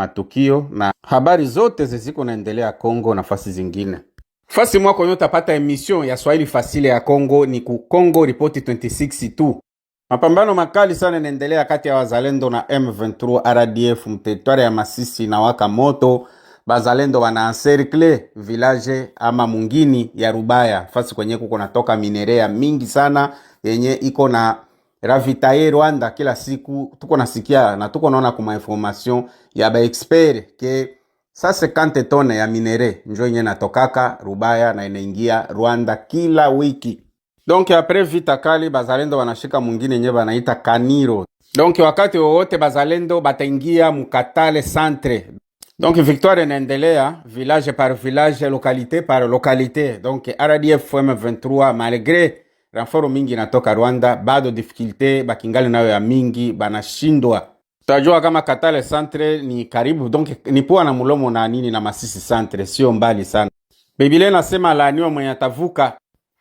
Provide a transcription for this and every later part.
matukio na habari zote ziziko naendelea Kongo nafasi zingine. Fasi mwako yote utapata émission ya Swahili Facile ya Kongo ni ku Congo Report 26 tu. Mapambano makali sana yanaendelea kati ya wazalendo na M23 RDF mu territoire ya Masisi na waka moto. Bazalendo wana encercle village ama mungini ya Rubaya, fasi kwenye kuko natoka minerais ya mingi sana yenye iko na ravitailler Rwanda kila siku. Tuko nasikia na tuko naona kuma information ya ba expert que 150 tonnes ya minerais njo yenye natokaka Rubaya na inaingia Rwanda kila wiki. Donc après vita kali, bazalendo wanashika mwingine yenye banaita Kaniro. Donc wakati wowote bazalendo bataingia Mukatale centre. Donc victoire inaendelea village par village, localité par localité. Donc RDF M23, malgré renfort mingi inatoka Rwanda, bado difficulté bakingali nayo ya mingi, banashindwa. Tutajua kama Katale centre ni karibu, donc ni pua na mulomo na nini na Masisi centre, sio mbali sana. Biblia inasema laaniwa mwenye atavuka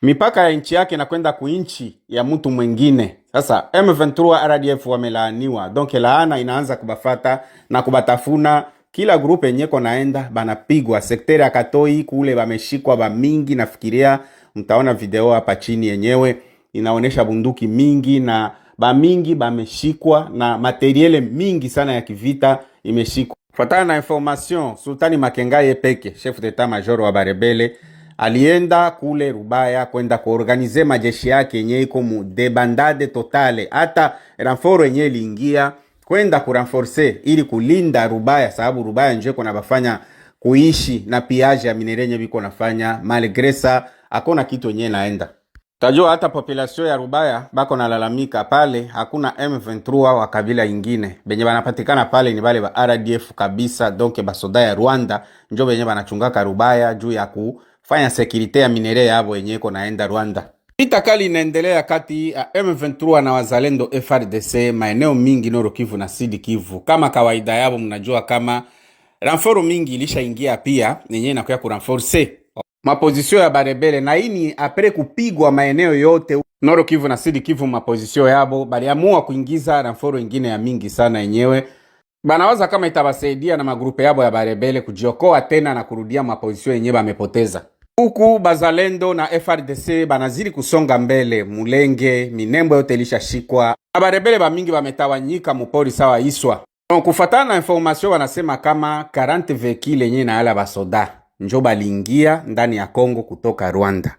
mipaka ya nchi yake na kwenda kuinchi ya mtu mwingine. Sasa M23 RDF wamelaaniwa, donc laana inaanza kubafata na kubatafuna. Kila groupe yenye naenda banapigwa. Secteur ya Katoi kule bameshikwa ba mingi, nafikiria mtaona video hapa chini yenyewe inaonesha bunduki mingi na ba mingi bameshikwa na matériel mingi sana ya kivita imeshikwa. Fuatana na information, Sultani Makenga ye peke, chef d'état major wa barebelles, alienda kule Rubaya kwenda kuorganiser majeshi yake yenye iko mu débandade totale. Hata renfort yenye iliingia kwenda kurenforcer ili kulinda Rubaya, sababu Rubaya njo iko na bafanya kuishi na pillage ya minerais yenye biko nafanya. Malgré ça, hakuna kitu yenye naenda. Tajua hata population ya Rubaya bako nalalamika pale, hakuna M23 wa kabila ingine benye banapatikana pale ni bale ba RDF kabisa. Donc basoda ya Rwanda njo benye banachungaka Rubaya juu ya kufanya sécurité ya minerais yabo yenye iko naenda Rwanda. Vita kali inaendelea kati ya M23 na wazalendo FARDC maeneo mingi Nord Kivu na Sud Kivu. Kama kawaida yabo, mnajua kama renfort mingi ilishaingia pia yenye inakuya kurenforcer maposition ya barebelles, na hii ni après kupigwa maeneo yote Nord Kivu na Sud Kivu, maposition yabo baliamua kuingiza renfort ingine ya mingi sana yenyewe banawaza kama itabasaidia na magroupes yabo ya barebelles kujiokoa tena na kurudia maposition yenyewe bamepoteza. Huku bazalendo na FARDC banazidi kusonga mbele, Mulenge, Minembo yote ilishashikwa, abarebelles bamingi bametawanyika mupori sawa iswa. Donc, kufatana na information wanasema kama 40 véhicules yenye na ala basoda njo balingia ndani ya Kongo kutoka Rwanda,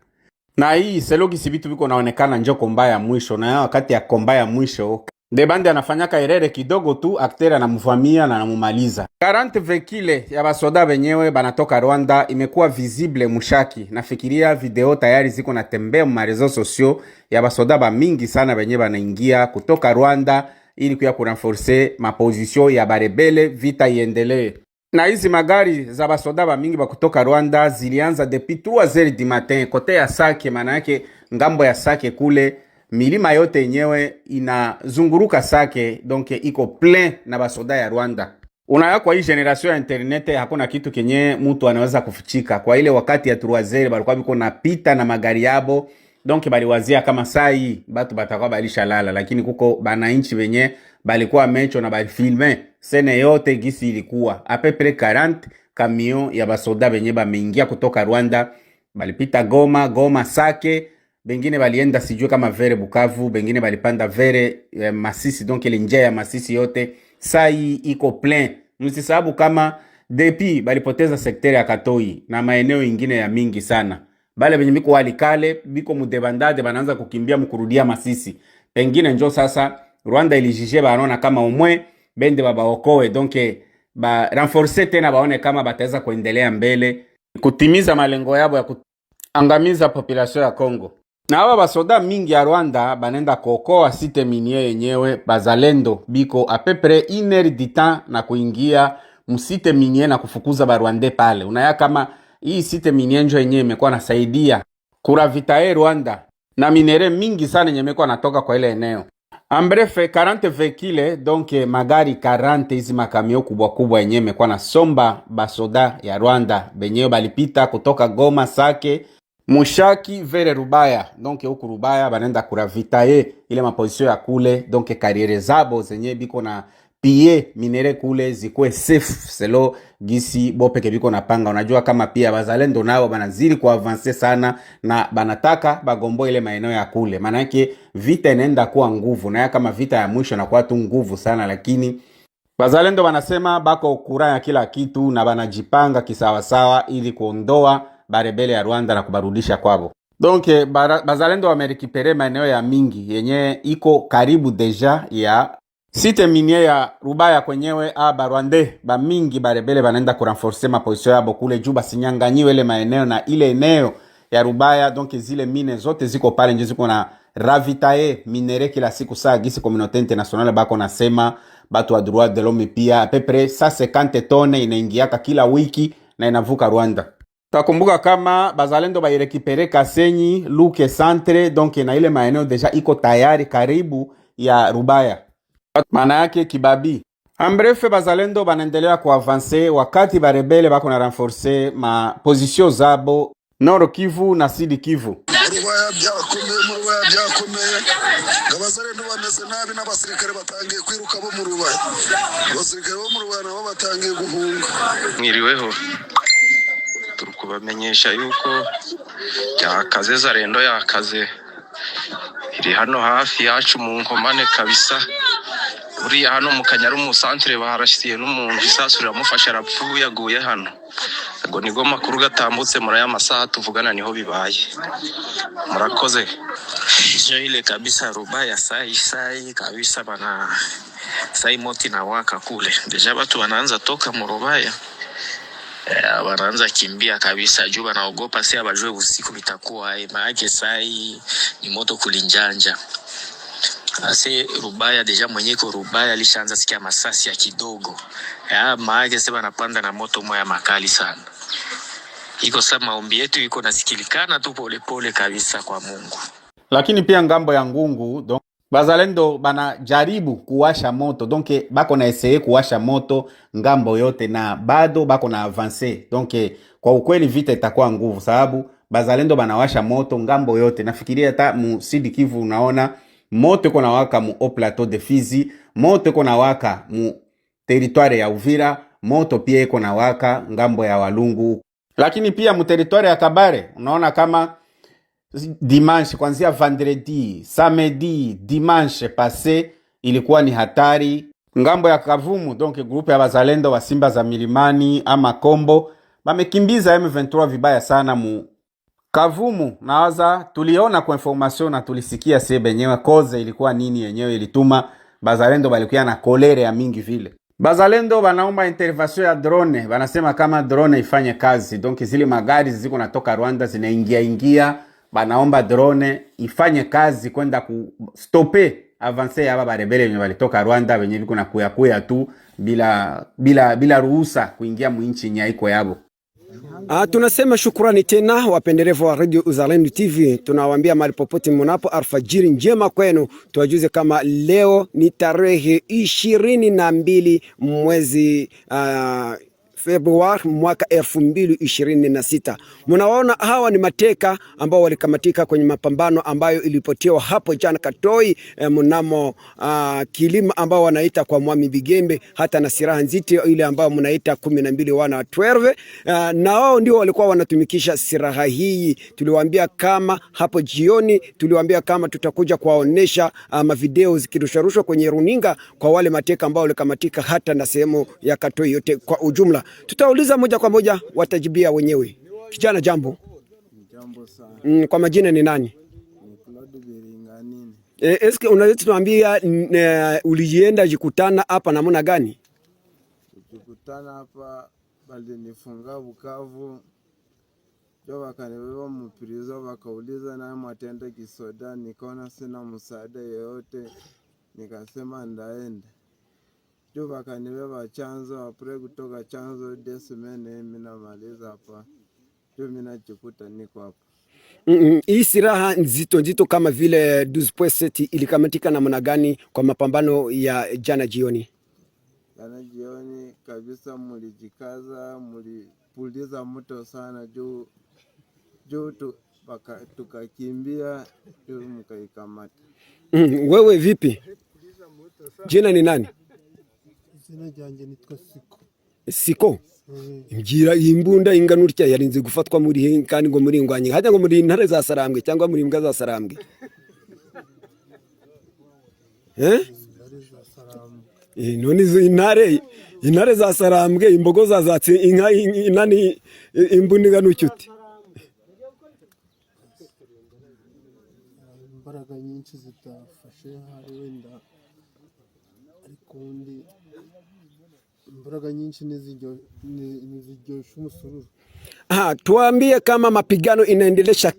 na hii selon gisi vitu biko naonekana njo combat ya mwisho, na wakati ya combat ya mwisho de bandit anafanyaka erreur kidogo tu, acteur anamvamia na anamumaliza. 40 véhicules ya basoda benyewe banatoka Rwanda imekuwa visible Mushaki. Nafikiria video tayari ziko natembea mu maréseaux sociaux ya basoda ba mingi sana benye banaingia kutoka Rwanda ili kuya kurenforcer maposition ya barebelles, vita iendelee. Na hizi magari za basoda ba mingi ba kutoka Rwanda zilianza depuis 3 heures du matin côté ya Sake, maana yake ngambo ya Sake kule milima yote yenyewe inazunguruka Sake, donc iko plein na basoda ya Rwanda. Unaya kwa hii génération ya internet hakuna kitu kenye mtu anaweza kufichika. Kwa ile wakati ya 3 heures balikuwa biko napita na magari yabo, donc baliwazia kama saa hii batu batakuwa balishalala, lakini kuko bananchi benye balikuwa mecho na balifilmer scène yote gisi ilikuwa à peu près 40 camion ya basoda benye bameingia kutoka Rwanda, balipita Goma, Goma Sake, bengine balienda sijue kama vers Bukavu, bengine balipanda vers Masisi, donc ile njia ya Masisi yote sai iko plein. Msisahabu kama depuis balipoteza secteur ya Katoi na maeneo ingine ya mingi sana, bale benye biko walikale biko mudébandade banaanza kukimbia mkurudia Masisi, pengine njo sasa Rwanda ilijije banaona kama umwe bende babaokoe, donc ba renforcer tena baone kama bataweza kuendelea mbele kutimiza malengo yabo ya kuangamiza population ya Congo. Na aba basoda mingi ya Rwanda banenda kuokoa site minier yenyewe, bazalendo biko à peu près 1 heure du temps na kuingia msite minier na kufukuza barwande pale. Unaya kama hii site minier njo yenyewe imekuwa nasaidia kuravitailler Rwanda na minerais mingi sana yenye imekuwa natoka kwa ile eneo. En bref, 40 véhicules, donc magari 40, hizi makamio kubwa kubwa yenye imekuwa na somba basoda ya Rwanda benyewe balipita kutoka Goma, Sake, Mushaki vers Rubaya. Donc huku Rubaya banenda kuravitailler ile maposition ya kule, donc carrières zabo zenye biko na pie minerais kule zikuwe safe selon gisi bopeke biko na panga. Unajua kama pia bazalendo nao banazidi kuavancer sana na banataka bagombo ile maeneo ya kule, maanake vita inaenda kuwa nguvu na kama vita ya mwisho nakuwa tu nguvu sana, lakini bazalendo banasema bako kura ya kila kitu na banajipanga kisawasawa ili kuondoa barebele ya Rwanda na kubarudisha kwabo. Donc bazalendo wamerécupérer maeneo ya mingi yenye iko karibu déjà ya site minier ya Rubaya kwenyewe. A barwande bamingi barebele banaenda kurenforcer maposition yabo kule juu basinyanganyiwe ile maeneo na ile eneo ya Rubaya. Donc zile mines zote ziko pale nje ziko na ravitailler minerais kila siku, saa gisi communauté internationale bako nasema, batu wa droit de l'homme pia, à peu près 150 tonnes inaingiaka kila wiki na inavuka Rwanda. Takumbuka kama bazalendo bairécupérer Kasenyi, Luke centre, donc na ile maeneo déjà iko tayari karibu ya Rubaya, maana yake Kibabi. En bref, bazalendo banaendelea kuavancer wakati barebele bako na renforcer ma position zabo Nord Kivu na Sud Kivu. Rubaya byakomeye, mu Rubaya byakomeye, abazalendo bameze nabi n'abasirikare batangiye kwiruka bo mu Rubaya, abasirikare bo mu Rubaya nabo batangiye guhunga. Mwiriweho, turi kubamenyesha yuko yakaze, zarendo yakaze, iri hano hafi yacu mu Nkomane kabisa. Uriya hano mu Kanyaru mu santere baharasiye n'umuntu, isasu riramufasha arapfuye, aguye hano. Ubwo nibwo makuru gatambutse muri aya masaha tuvugana, niho bibaye. Murakoze. Hizo ile kabisa Rubaya sai sai kabisa bana, sai moti nawaka kule déjà, batu wanaanza toka murubaya wanaanza kimbia kabisa juu wanaogopa, si abajue usiku itakuwa maake sai ni moto kulinjanja ase Rubaya déjà mwenye ko Rubaya alishaanza sikia masasi ya kidogo ya maake se banapanda na moto moya makali sana. Iko sa maombi yetu iko nasikilikana tu polepole kabisa kwa Mungu. Lakini pia ngambo ya Ngungu, donc bazalendo banajaribu kuwasha moto, donc bako na essayer kuwasha moto ngambo yote na bado bako na avance. Donc kwa ukweli vita itakuwa nguvu, sababu bazalendo banawasha moto ngambo yote. Nafikiria hata mu Sud Kivu unaona moto iko nawaka mu Haut Plateau de Fizi, moto iko nawaka mu territoire ya Uvira, moto pia iko nawaka ngambo ya Walungu, lakini pia mu territoire ya Kabare unaona kama dimanche, kuanzia vendredi, samedi, dimanche passé ilikuwa ni hatari ngambo ya Kavumu. Donc groupe ya bazalendo wa Simba za milimani ama Kombo bamekimbiza M23 vibaya sana mu Kavumu. Nawaza tuliona kwa information na tulisikia sie benyewe cause ilikuwa nini yenyewe ilituma bazalendo balikuwa na colère ya mingi vile. Bazalendo banaomba intervention ya drone, banasema kama drone ifanye kazi. Donc zile magari ziko natoka Rwanda zinaingia ingia, banaomba drone ifanye kazi kwenda kustopper avance ya aba barebele wenye walitoka Rwanda wenye biko na kuya kuya tu bila ruhusa kuingia mwinchi nyaiko yabo. Tunasema shukrani tena wapendelevu wa Radio Uzalendo TV, tunawaambia mahali popote mnapo, alfajiri njema kwenu. Tuwajuze kama leo ni tarehe 22 mwezi Februari mwaka 2026. Mnawaona hawa ni mateka ambao walikamatika kwenye mapambano ambayo ilipotiwa hapo jana Katoi mnamo kilima ambao wanaita kwa Mwami Bigembe, hata na silaha nzito ile ambayo mnaita 12 wana 12 na wao ndio walikuwa wanatumikisha silaha hii. Tuliwaambia kama hapo jioni, tuliwaambia kama tutakuja kuwaonesha mavideo zikirusharushwa kwenye runinga kwa wale mateka ambao walikamatika hata na sehemu ya Katoi yote kwa ujumla. Tutauliza moja kwa moja, watajibia wenyewe. Kijana, jambo. Jambo sana. Kwa majina ni nani? Ni Claude Biringanini. Eske unaweza tuambia ulijienda jikutana hapa namna gani? Tukikutana hapa balinifunga Bukavu, njo wakanibeba muprison, wakauliza naye mwatende kisoda, nikaona sina msaada yoyote, nikasema ndaenda juu wakanibeba Chanzo, après kutoka Chanzo 2 semaines minamaliza hapa, juu minajikuta niko hapa. Hii silaha nzito nzito kama vile 12.7 ilikamatika namna gani kwa mapambano ya jana jioni? Jana jioni kabisa, mulijikaza, mulipuliza moto sana juu juu tu, tukakimbia juu mkaikamata. Wewe vipi? Jina ni nani? Izina ryanjye nitwa Siko. Siko, mbwira, iyi mbunda ingana utya yarinze gufatwa muri he, kandi ngo muri ingwanyi, hajya ngo muri intare za Sarambwe cyangwa muri imbwa za Sarambwe, eh? Intare za Sarambwe. None izo intare za Sarambwe, imbogo zazatse inka inani, imbunda ingana utya ute? Imbaraga nyinshi zitafashe hari wenda, ariko ubundi imbaraga nyinshi ntiziryoshya umusururu. Aha, tuambie kama mapigano inaendelesha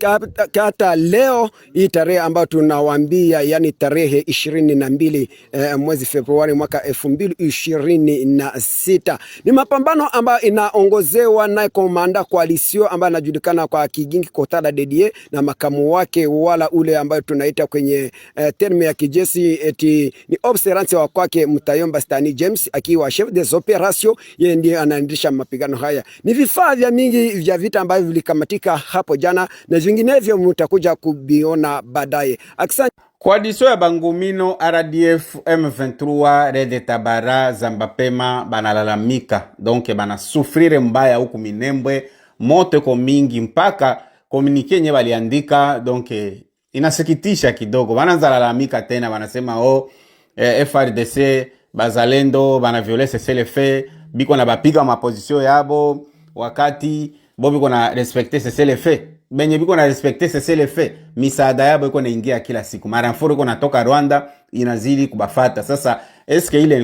kata leo hii tarehe ambayo tunawaambia, yani tarehe 22 mwezi Februari mwaka 2026. Ni mapambano ambayo inaongozewa naye komanda coalition ambaye anajulikana kwa Kigingi Kotala Dedie na makamu wake wala ule ambayo tunaita kwenye terme ya kijeshi eti ni observance wa kwake Mutayomba Stani James akiwa chef des operations, yeye ndiye anaendesha mapigano haya. Ni vifaa vya mingi vya vita ambavyo vilikamatika hapo jana na vinginevyo mtakuja kuviona baadaye. Asante. Coalition ya Bangumino, RDF, M23, Red Tabara, Zambapema banalalamika, donc banasufrire mbaya huku Minembwe, moto iko mingi mpaka communiqué yenye baliandika, donc inasikitisha kidogo. Banaanza lalamika tena, banasema oh, FARDC bazalendo bana violer cessez-le-feu, biko na bapiga maposition yabo wakati bo biko na respecter cessez-le-feu. Benye biko na respecter cessez-le-feu, misaada yabo iko naingia kila siku, marenfort iko natoka Rwanda inazidi kubafata. Sasa eske ile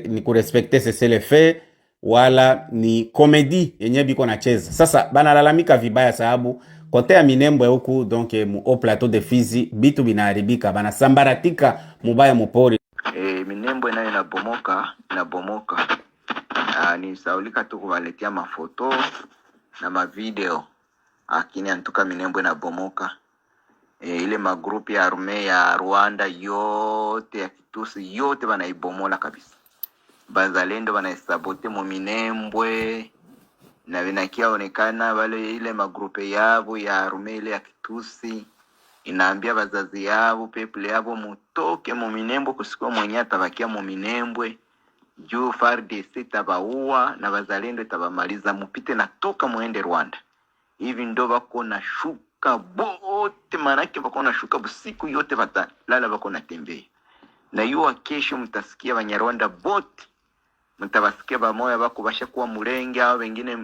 ni kurespecter cessez-le-feu wala ni comédie yenye biko nacheza? Sasa banalalamika vibaya sababu kote ya Minembwe huku, donc mu haut plateau de Fizi, bitu binaharibika, banasambaratika mubaya mupori. E, Minembwe nayo inabomoka, inabomoka. Nisaulika tu kuwaletea mafoto na mavideo, lakini antuka Minembwe inabomoka. E, ile magrupu ya arme ya Rwanda yote ya Kitusi yote banaibomola kabisa. Bazalendo banaisabote mu Minembwe na vinakia onekana wale ile magrupe yabo ya arme ile ya Kitusi inaambia bazazi yabo peuple yabo mutoke mu Minembwe, kusikuwa mwenye atabakia mu Minembwe juu FARDC itabaua na bazalendo itabamaliza, mupite na toka muende Rwanda. Hivi ndo bako na shuka bote, manake bako na shuka busiku yote, batalala bako na tembea na yuwa. Kesho mtasikia Banyarwanda bote, mtabasikia bamoya bako bashakuwa Mulenge au wengine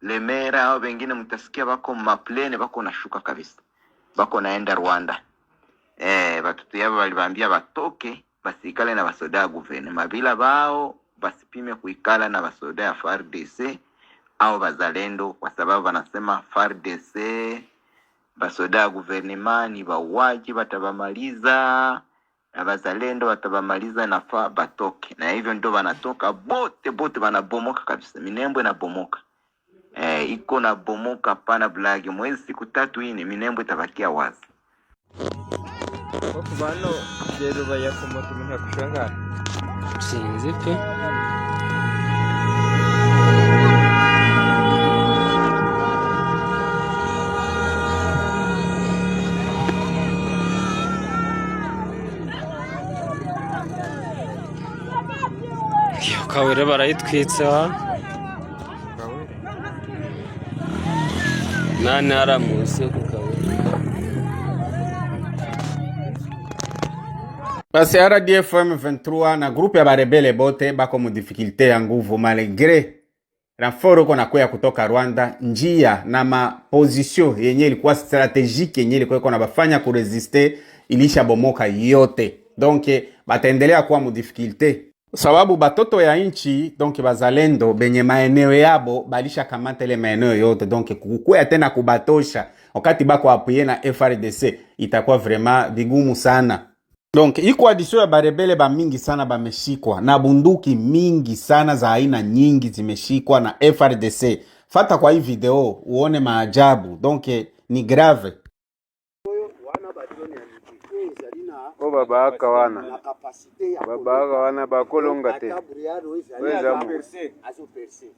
Lemera au wengine mtasikia bako maplene bako nashuka kabisa, bako naenda Rwanda. Batoto yabo balibambia batoke basikale na basoda ya guverinoma bila bao basipime kuikala na basoda ya FARDC au bazalendo, kwa sababu wanasema FARDC basoda ya guverinoma ni bauaji, batabamaliza na bazalendo batabamaliza, nafaa batoke. Na hivyo ndio banatoka bote bote, banabomoka kabisa. Minembwe inabomoka, iko na bomoka pana blage. Mwezi siku tatu ine Minembwe itabakia wazi. Ko kuva hano Rubaya ku moto umuntu yakushanga. Sinzi pe. Iyo kawere barayitwitse wa nani hariya munsi yo ku kawere. Basi RDF, M23 na groupe ya barebele bote bako mu difficulté ya nguvu malgré renfort uko nakuya kutoka Rwanda. Njia na maposition yenye ilikuwa stratégique yenye ilikuwa iko na bafanya kurésister ilisha bomoka yote, donc bataendelea kuwa mu difficulté sababu batoto ya nchi, donc bazalendo benye maeneo yabo balisha kamata ile maeneo yote, donc kukuya tena kubatosha wakati bako appuyé na FARDC itakuwa vraiment vigumu sana. Donc iko addition ya barebele ba mingi sana bameshikwa na bunduki mingi sana za aina nyingi zimeshikwa na FARDC. Fata kwa hii video uone maajabu, donc ni grave. O babaka wana babaka wana bakolonga te oyo eza azopercer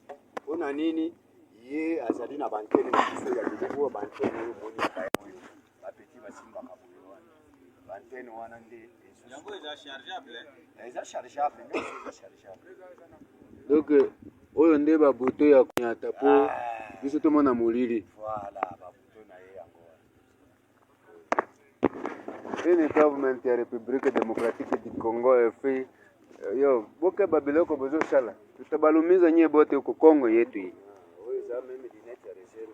mpona nini? Ye azali na bantene na biso ya biloko oyo, bantene oyo moni oyo bapeti basimbaka boye wana. Antenne wana nde eza chargeable, nyonso eza chargeable. Donc oyo nde babuto ya konyata po biso tomona molili. Voilà, babuto na ye yango wana. Ini government ya République Démocratique du Congo efi yo bokeba biloko bozosala, tutabalumiza nyie bote huko Kongo yetu hii. Oyo eza même lunette ya réserve.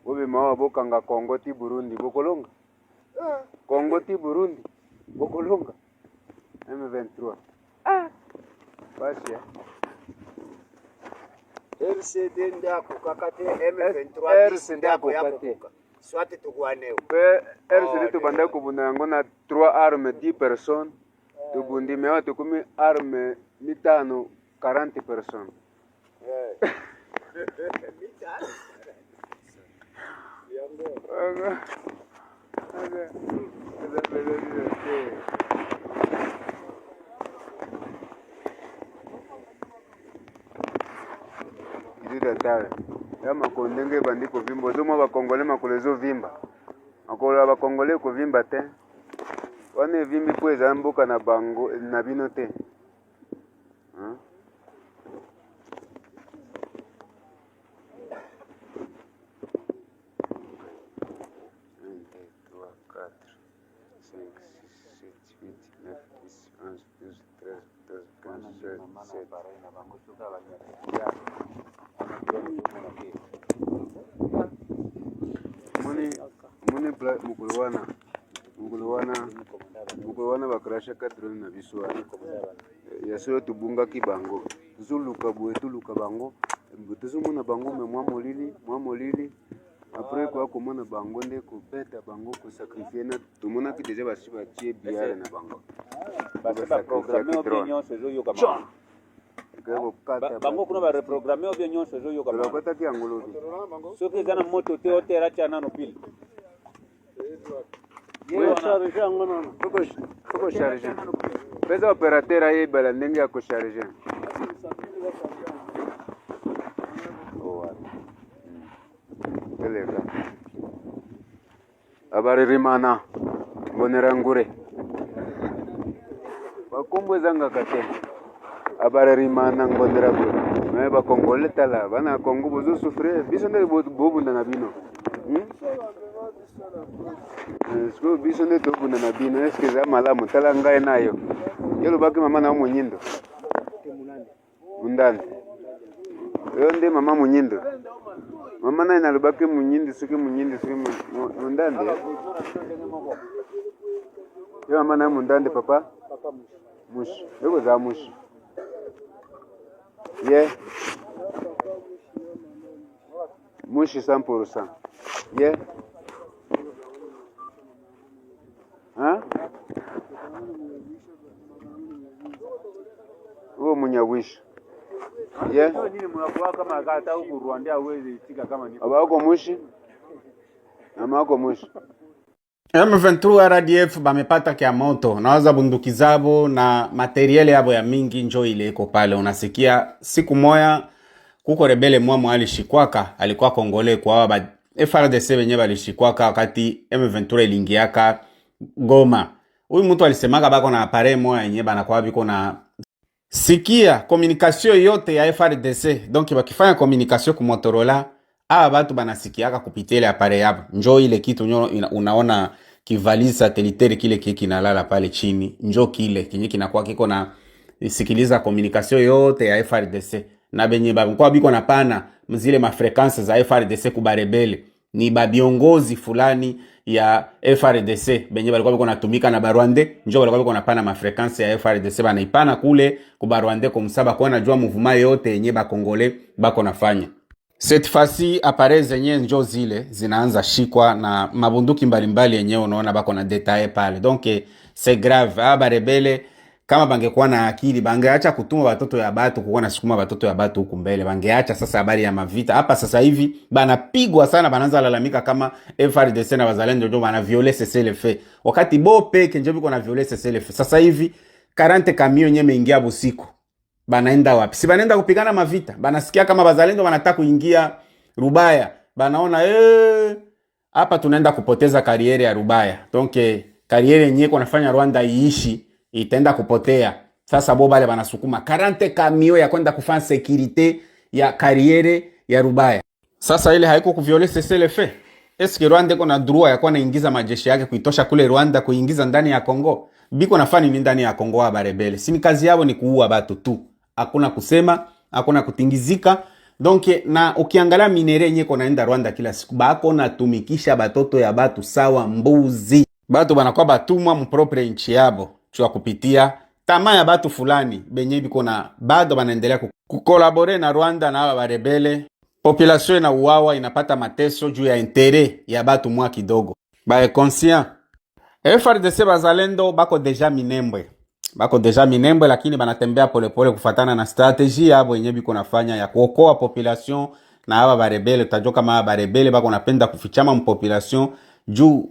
Bobima awa bokanga Kongo ti Burundi bokolonga. Kongo ti Burundi bokolonga. M23. Basi ya. RCD nde akokaka te, M23 RCD nde akoya akoka te. kokoka soit tokwaneo. Pe RCD tobandaki kobunda yango na 3 armes 10 personnes. Tobundi me awa tokomi arme mitano 40 personnes. Tala ya makolo ndenge ebandi kovimba, ozomona bakongole makolo ezovimba, makolo ya bakongole ekovimba te, wana evimbi mpo eza mboka na bango na bino te. Hein? Un, deux, trois, quatre, cinq, six, sept, huit, neuf, dix, onze, douze, treize, quatorze, quinze, seize, dix-sept. Moni moni mokolo wana bakrashaka drone na biso wana ya solo, tobungaki bango, tozoluka boye, toluka bango, tozomona bango me mwa molili, mwa molili. Après koya komona bango nde kobeta bango, kosacrifier na tomonaki déjà basi batie biare na bango. Basi baprogramme obie nyonso ezoyokama. Ekoya kokata. Bango kuna bareprogramme obie nyonso ezoyokama. Tolokotaki yango lobi. Soki eza na moto te, otera tia nano pile. Kocharger, pesa opérateur ayebala ndenge ya kocharger. Eleka abaririmana mbonerangure, bakombo ezangaka te. Abaririmana ngoneragure me bakongole, tala bana ya Kongo bozosouffrir, biso nde bobunda na bino. Hmm? Sikoyo biso nde tobunda na bino, eske eza malamu? Tala ngai na yo, yo lobaki mama na yo monyindo mundande, yo nde mama monyindo, mama nani nalobaki monyindi, soki monyindi, soki mundande, yo mama na yo mundande, papa mushi, yo kozala mushi ye mushi 100% ye. Hein? Huo munyawisha ye. Nini mnakuwa kama hata huku Rwanda hawezi itika kama ni Baba wako mushi, mama wako mushi. M23 RDF bamepata kya moto, nawaza bunduki zabo na matériel yabo ya mingi njo ile iko pale. Unasikia siku moya kuko rebelle mwamwe alishikwaka, alikuwa Kongole kwa ba FARDC benye balishikwaka wakati M23 ilingiaka Goma. Huyu mtu alisemaka bako na appareil moya yenye banakuwa biko na sikia communication yote ya FARDC. Donc bakifanya communication ku Motorola, aba batu banasikiaka kupitia ile appareil yabo. Njo ile kitu nyo unaona kivalise satellitaire kile kile kinalala pale chini, njo kile kinye kinakuwa kiko na sikiliza communication yote ya FARDC na benye bakuwa biko na pana zile mafréquences za FARDC kubarebele ni babiongozi fulani ya FARDC benye balikuwa biko natumika na Barwande, njo balikuwa biko napana mafréquences ya FARDC, banaipana kule ku Barwande kumsaba kwa najua mouvement yote yenye bakongole bako nafanya. Cette fois-ci appareil zenye njo zile zinaanza shikwa na mabunduki mbalimbali yenyewe unaona bako na détail pale. Donc c'est grave. Ah, barebelles kama bangekuwa na akili bangeacha kutuma batoto ya batu kukuwa na sukuma batoto ya batu huku mbele, bangeacha sasa habari ya mavita hapa. Sasa hivi banapigwa sana, banaanza lalamika kama FARDC na wazalendo ndio bana violer cessez-le-feu, wakati bo peke njo biko na violer cessez-le-feu. Sasa hivi 40 camion yenye meingia busiku, banaenda wapi? Si banaenda kupigana mavita? Banasikia kama bazalendo banataka kuingia Rubaya, banaona Hapa tunaenda kupoteza carrière ya Rubaya. Donc carrière yenyewe nafanya Rwanda iishi itaenda kupotea. Sasa bo bale banasukuma 40 camions ya kwenda kufanya sécurité ya carrière ya Rubaya. Sasa ile haiko kuvioler cessez-le-feu. Eske Rwanda iko na droit ya kuwa naingiza majeshi yake kuitosha kule Rwanda kuingiza ndani ya Kongo? Biko nafanya nini ndani ya Kongo wa barebelles? Si ni kazi yao ni kuua batu tu. Hakuna kusema, hakuna kutingizika. Donc na ukiangalia minerais yenye iko naenda Rwanda kila siku, bako natumikisha batoto ya batu sawa mbuzi. Batu banakuwa batumwa mu propre nchi yabo chua kupitia tamaa ya batu fulani benye biko na bado banaendelea kucollaborer na Rwanda na aba barebelles. Population inauawa, inapata mateso juu ya intérêt ya batu mwa kidogo. Bae conscient. FARDC bazalendo bako déjà Minembwe, bako déjà Minembwe, lakini banatembea polepole kufatana na stratégie yabo yenye biko nafanya ya kuokoa population na aba barebelles. Utajua kama aba barebelles bako napenda kufichama mpopulation juu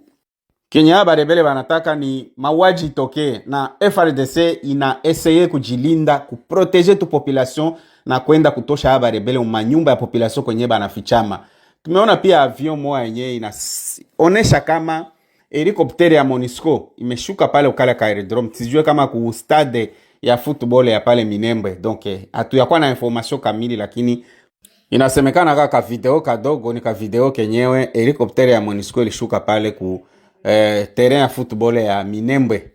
kenye aba barebelles banataka ni mauaji itokee, na FARDC ina essayer kujilinda, kuprotéger tu population na kwenda kutosha aba barebelles manyumba ya population kwenye banafichama. Tumeona pia avion moja yenye inaonesha kama hélicoptère ya MONUSCO imeshuka pale ukale ka aérodrome, sijue kama ku stade ya football ya pale Minembwe. Donc hatuyakuwa na information kamili, lakini inasemekana kaka video kadogo ni ka video kenyewe hélicoptère ya MONUSCO ilishuka pale ku terrain ya football ya Minembwe.